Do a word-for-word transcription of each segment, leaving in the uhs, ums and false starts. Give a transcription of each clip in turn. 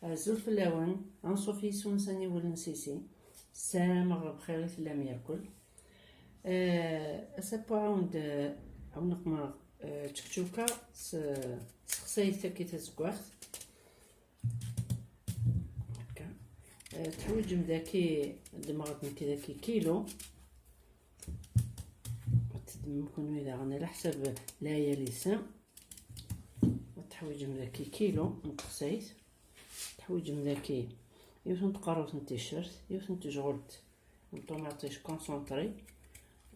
Azul fell-awen, anṣuf yis-wen s aniwel n Sisi. Ssarameɣ bxir i tellam yakul. Eh, ass-a, ɛawed, eh, ɛawneɣ ma, eh, čekčuka s, s texsayt-agi tazeggaɣt. Akka. Eh, teḥwiǧem daki, ddmeɣ-d nekk daki kilu. Ad teddmem kunwi daɣen, ɛla ḥsab lɛiyal-is. Ad teḥwiǧem daki kilu n texsayt. Teḥwiǧem daki yiwet n tqerrut n ticcert, yiwet n tejɣelt n ṭumaṭic concentré.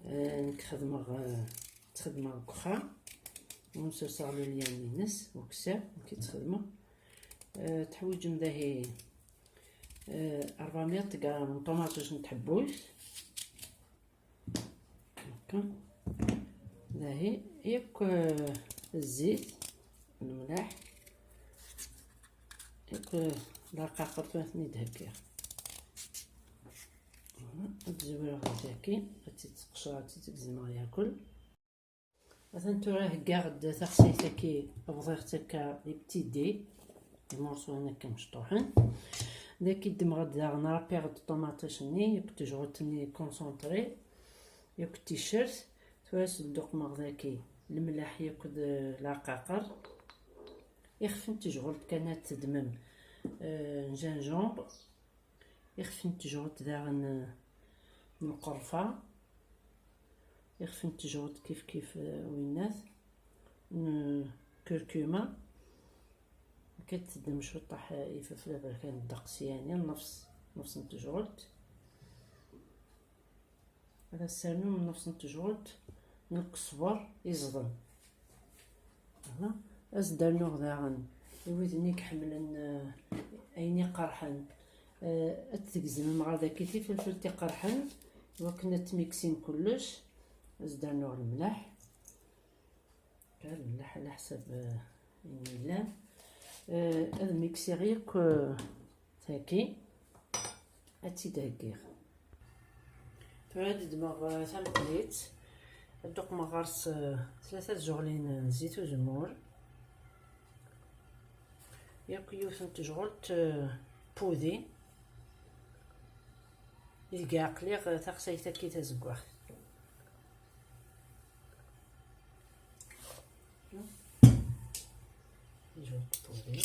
Eh, nekk xedmeɣ, eh, ttxedmeɣ deg uxxam. Ur nserseɣ lulyan-ines, ukessar, nekk i tt-xedmeɣ. Eh, teḥwiǧem dahi, eh, ṛebɛemya gram n ṭumaṭic n tḥebbuyt. Akka. Dahi, yakk, eh, zzit, lemlaḥ, yakk, eh, laqaqer tura ten-id-heggiɣ. Ad zwireɣ daki, ad tt-id-sqecreɣ, ad tt-id-gezmeɣ yakul. Atan tura heggaɣ-d taxsayt-agi, bḍiɣ-tt akka les petits dés, imurṣuyen akka mecṭuḥen. Daki ddmeɣ-d daɣen, rpiɣ-d ṭumaṭic-nni, akked tejɣelt-nni concentré, akked ticcert. Tura sdedduqmeɣ daki lemlaḥ akked laqaqer. Ixef n tejɣelt kan ad teddmem, eh, n gingembre. Ixef n tejɣelt daɣen, eh, n lqerfa. Ixef n tejɣelt kif kif, eh, winnat. N curcuma. Akka teddem cwiṭaḥ, eh, ifefla berkan ddeqs, yani nefs, nefs n tejɣelt. Ad as-rnuɣ nefs n tejɣelt n lkesber iẓden. Voilà. Ad as-d-rnuɣ daɣen i widen i iḥemmlen, eh, ayen iqerḥen, eh, ad tgezmem ɣer daki tifelfelt iqerḥen, iwakken ad tmiksim kullec. Ad as-d-rnuɣ lemlaḥ. Kan lemlaḥ ɛla ḥsab, eh, ayen yellan. Eh, ad miksiɣ yakk, eh, tagi. Ad tt-id-heggiɣ. Tura ad ddmeɣ, eh, tamqlit. Ad d-uqmeɣ ɣer-s, eh, tlata tjeɣlin n zzit uzemmur. Yakk yiwet n tejɣelt, eh, pudi. Ideg ɛeqliɣ, eh, taxsayt-agi tazeggaɣt. Ijo ṭṭuri.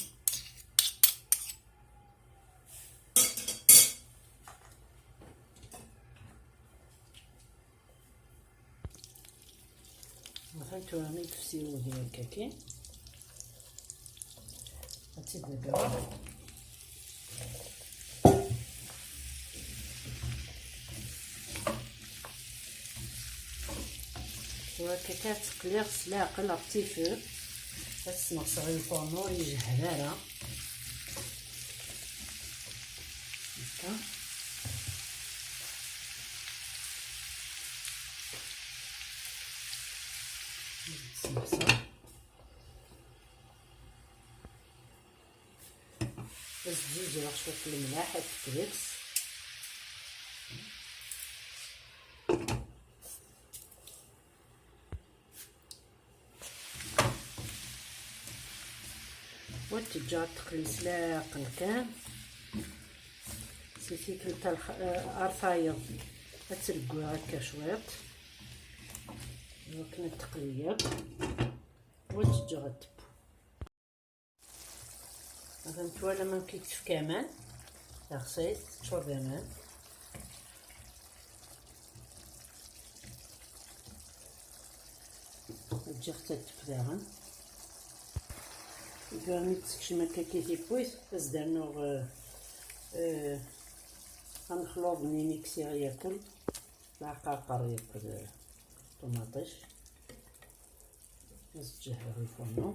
Atan tura mi tefsi wudi akka kan. Ad tt-id-negreɣ. Tura akka kan ttqelliɣ s leɛqel ɣef tifert. Ad sneɣseɣ lfurnu ur ijehhed ara. Akka. Sneɣseɣ. Ad zzuzeɣ cwiṭ lemlaḥ akked deg-s. Wa teǧǧa teqli s leɛqel kan. Si tikkelt ar tayeḍ ad tt-regwiɣ akka cwiṭ. Iwakken ad teqli yakk. Wa teǧǧa ad teww. Atan twalam amek i tefka aman, taxsayt teččur d aman. Ǧǧiɣ-tt ad tefk daɣen. Tura mi d-tekcem akka ki tiwwit, ad s-d-rnuɣ, eh, eh, amexluḍ-nni mi ksiɣ yakk, leɛqaqer yakk d ṭumaṭic. Ad s-ǧǧeɣ lfurnu.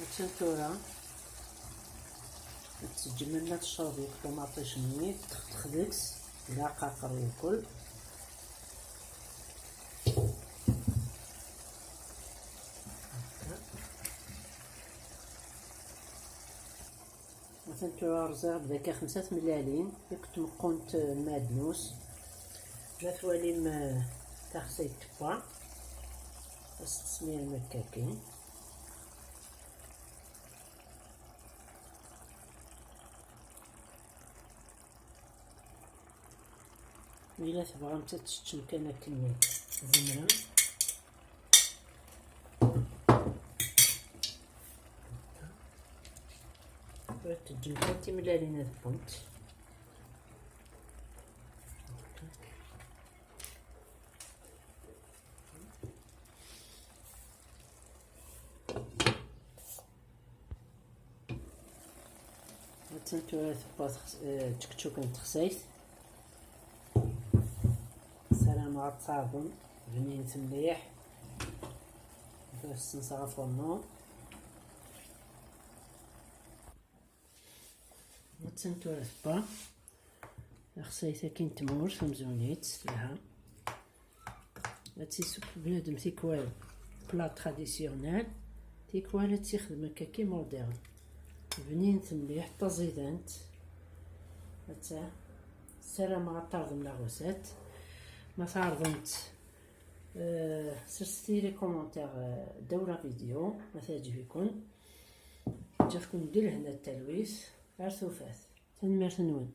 Attan tura ad teǧǧem ma tecreḍ yakk ṭumaṭic-nni, textex deg-s, d leɛqaqer yakk. Atan tura rẓiɣ-d daki xemsa tmellalin, akked tmeqqunt n lmeɛdnus. Ma twalim, eh, taxsayt tewwa, ad s-tesmirem akka kan. Ila tebɣamt ad teččem kan akken, tzemrem. Ad teǧǧem kan timellalin ad wwent. Attan tura tewwa tex-, eh, ččekčuk n texsayt. Ssarameɣ ad tt-tɛerḍem, bninet mliḥ. Tura tessenseɣ afurnu. Attan tura tewwa. Taxsayt-agi n tmurt tamzunit, telha. Ad tt-isukk bnadem tikwal plat traditionnel, tikwal ad tt-ixdem akka ki moderne. Bnint mliḥ, ttaẓidant. Atta, ssarameɣ ad tarḍem la recette. Ma tɛerḍemt, eh, serset-iyi les commentaires, eh, ddaw la vidéo, ma teɛǧeb-iken. Ǧǧiɣ-ken di lehna d talwit. Ar tufat. Tanemmirt-nwen.